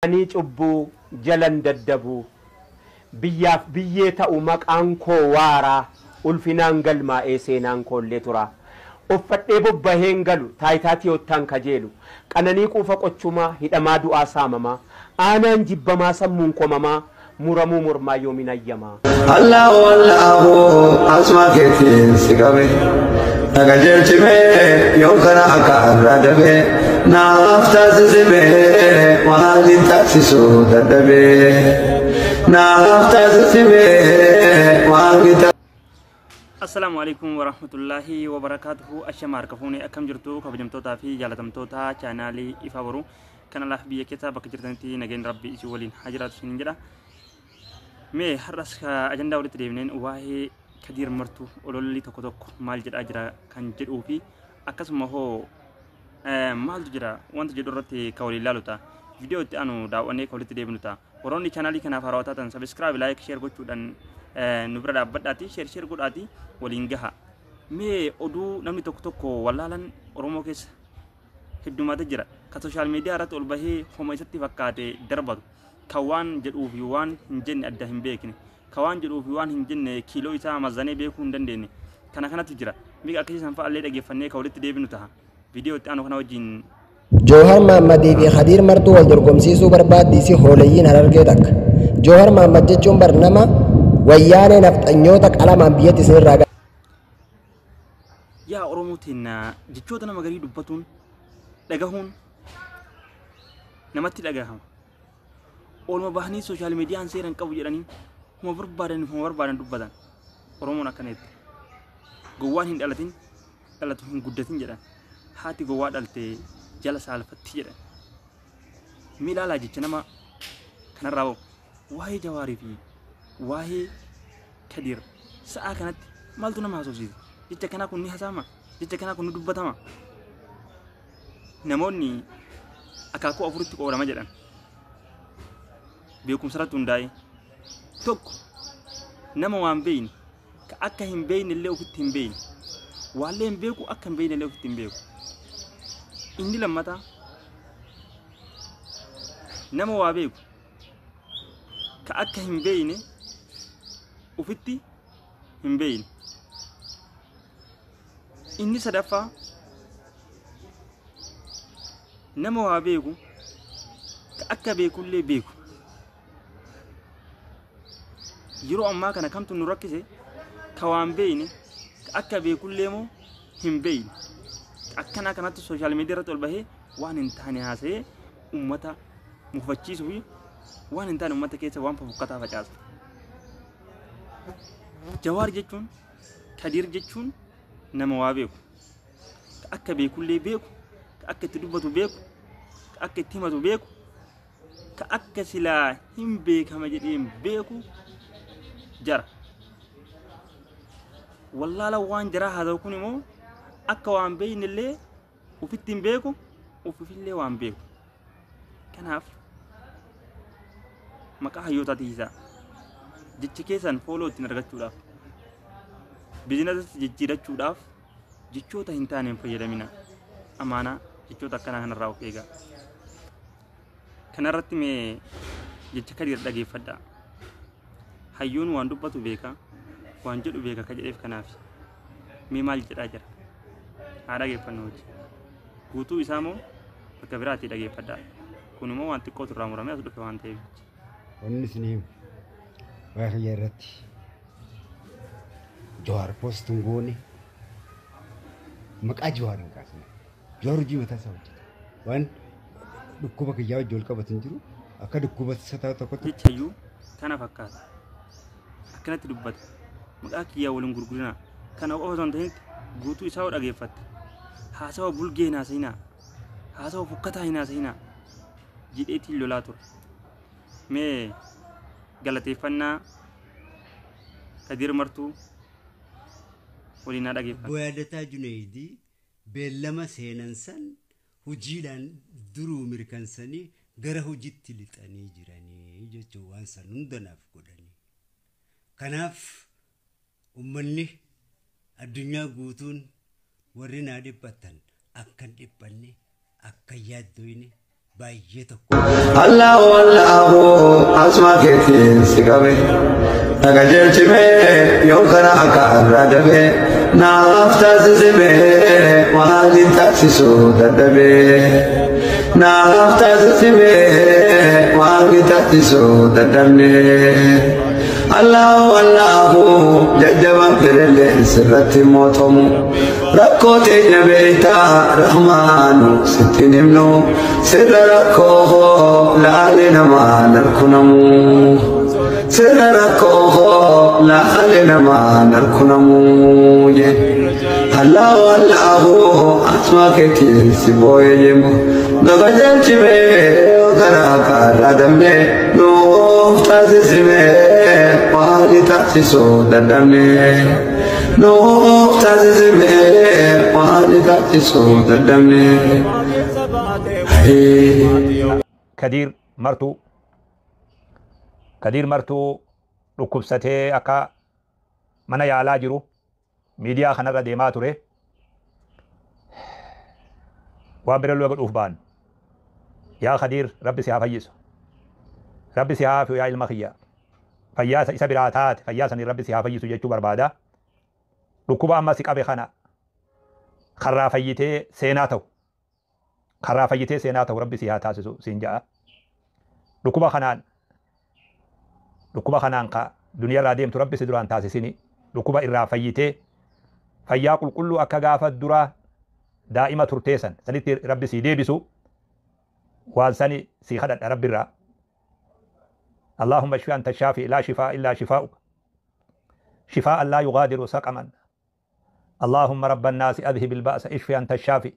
Ani cubbuu jalan daddabuu biyyaaf biyyee ta'u maqaan koo waaraa ulfinaan galmaa'ee seenaan koollee tura. Uffadhee bobbaheen galu taayitaa tiyoottaan kajeelu qananii quufa qochumaa hidhamaa du'aa saamamaa aanaan jibbamaa sammuun komamaa muramuu mormaa yoomin ayyamaa. Allahu Allahu asma keetiin si qabe na qajeelchime yoo kana akka irraa dabe naaf taasisime waan hin taasisu dadhabe naaf taasisime waan hin. Assalaamu alaikum warahmatullaahi wabarakaatuhu. Ashama harka fuunee, akkam jirtu kabajamtootaa fi jaalatamtoota chaanaalii Ifaa Boruu kan alaaf biyya keessaa bakka jirtanitti nageen Rabbi isin waliin haa jiraatu isiniin jedha. Mee har'as ajandaa walitti deebineen waa'ee Kadiir Martuu ololli tokko tokko maal jedhaa jira kan jedhuu fi akkasuma hoo maaltu jira wanta jedhu irratti kan waliin ilaalu ta'a. Viidiyoo itti aanu daawwannee kan walitti deebinu ta'a. Warroonni chaanaalii kanaaf haarawaa taatan subscribe, like, share gochuudhaan nu bira dhaabbadhaati, share share godhaati waliin gaha. Mee oduu namni tokko tokko wallaalan Oromoo keessa heddumaata jira. Kan social media irratti ol bahee homa isatti fakkaate darbatu. Kan waan jedhuu fi waan hin jenne adda hin beekne. Kan waan jedhuu fi waan hin jenne kiiloo isaa mazanee beekuu hin dandeenye. Kana kanatu jira. Miqa akkasii san fa'aallee dhageeffannee kan walitti deebinu ta'a. Viidiyoo itti aanu kana wajjin. Joohar Mahammadii fi Khadiir Martuu wal dorgomsiisuu barbaaddiisi hoolayyiin Harargee takka. Joohar Mahammad jechuun bar nama wayyaanee nafxanyoota qalamaan biyyatti isinirraa Yaa Oromoo teenna, jechoota nama garii dubbatuun dhagahuun namatti dhagahama. Oolma bahanii social mediaan seera hin qabu jedhanii huma barbaadan dubbatan. Oromoon akkana jette. Gowwaan hin dhalatin dhalatu hin guddatin jedhan. Haati gowwaa dhalte jala saalfatti jedhan. Mee ilaalaa jecha nama kanarraa bahu. Waa'ee Jawaarii fi waa'ee Kadiir sa'aa kanatti maaltu nama haasofsiisa? Jecha kanaa kun ni haasa'ama? Jecha kanaa kun ni dubbatama? Namoonni akaakuu afuritti qoodama jedhan. Beekumsa irratti hundaa'e. Tokko, nama waan beeyne ka akka hin beeyne illee ofitti hin beeyne. Waallee hin beeku, akka hin beeyne illee ofitti hin beeku. Inni lammataa nama waa beeku ka akka hin beeyne ofitti hin beeyne. Inni sadaffaa nama waa beeku ka akka beekullee beeku. Yeroo ammaa kana kamtu nu rakkise? Ka waan beeyne ka akka beekullee moo hin beeyne? Akkanaa kanatti social media irratti ol bahee waan hin taane haasa'ee uummata mufachiisuu fi waan hin taane uummata keessa waan fofokkataa facaasa. Jawaar jechuun, Kadiir jechuun nama waa beeku. Ka akka beekullee beeku, ka akka itti dubbatu beeku, ka akka itti himatu beeku, ka akka silaa hin beekama jedheen beeku jara. Wallaala waan jaraa haa ta'u, kun immoo akka waan beeknellee ofitti hin beeku, ofifillee waan beeku. Kanaaf maqaa hayyootaa tiisaa. Jechi keessan follow ittiin argachuudhaaf, businessatti jijjiirachuudhaaf jechoota hin taane hin fayyadamina. Amaanaa jechoota akkanaa kanarraa of eegaa. Kanarratti mee jecha Kadiir dhageeffadhaa. Hayyuun waan dubbatu beeka, waan jedhu beeka ka jedheef kanaaf. Mee maal jedhaa jira? Haa dhageeffannu hojii. Guutuu isaa moo bakka biraatii dhageeffadhaa. Kun immoo waan xiqqootu irraa muramee as dhufe waan ta'eef. Wanni isin himu waa'ee kiyya irratti Jawaar post hin goone, maqaa Jawaar hin kaasne. Jawaar hojii mataa isaa hojjeta. Waan dhukkuba kiyyaa wajjin wal qabatu hin jiru. Akka dhukkuba isa tokkotti. Jechayyuu kana fakkaata. Akkanatti dubbata. Maqaa kiyyaa waliin gurgurinaa. Kana qofa osoo hin ta'initti guutuu isaa yoo dhageeffatte. Haasawa bulgee hin haasa'inaa. Haasawa fokkataa hin haasa'inaa. Jedheetiin lolaa ture. Mee galateeffannaa Kadiir Martuu waliin haa dhageeffannu. Obbo Yaadataa Juneeydii beellama seenan san hujiidhaan duruu mirkansanii gara hujitti lixanii jiranii jechuun waan san hunda naaf godhanii. Kanaaf ummanni addunyaa guutuun warri naa dhiphattan akka hin dhiphanne, akka hin yaaddoyne, Baay'ee tokko. Allahu Allahu asma keetiin si qabe na qajeelchime yoo karaa akka irraa dabe naaf taasisime waan hin taasisu dadhabe naaf taasisime waan hin taasisu dadhabne. Allahu Allahu jajjabaan fedhellee sirratti mootomu rakkoo teenya beektaa rahmaanu sittiin himnu sirra rakkoo laale namaan harkunamu sirra rakkoo laale namaan harkunamu Allahu Allahu asmaa keetiin si boo'ee jemu lafa jalchime karaa karaa damne nuuf taasisime waan taasisu dadhabne nuuf taasisime waan taasisu dadhabne. Kadiir Martuu Kadiir Martuu dhukkubsatee akka mana yaalaa jiru miidiyaa kanarra deemaa ture. Waan bira luba godhuuf ba'an. Yaa Kadiir, Rabbi si haa fayyisu. Rabbi si haa yaa ilma kiyya. Fayyaa isa biraa taate fayyaa sanii Rabbi si haa fayyisu jechuu barbaada. Dhukkuba amma si qabe kana karraa fayyitee seenaa ta'u. Karraa fayyitee seenaa ta'u Rabbi si haa taasisu siin ja'a. Dhukkuba kanaan ka duniyaarraa deemtu Rabbi si duraan taasisini. Dhukkuba irraa fayyitee fayyaa qulqulluu akka gaafa duraa daa'ima turteessan sanitti Rabbi si deebisu waan sani si kadhadha Rabbi irraa. اللهم اشف أنت الشافي لا شفاء إلا شفاؤك شفاء لا يغادر سقما. اللهم رب الناس أذهب البأس، اشف أنت الشافي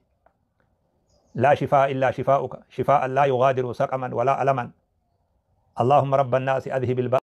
لا شفاء إلا شفاؤك شفاء لا يغادر سقما ولا ألما. اللهم رب الناس أذهب البأس.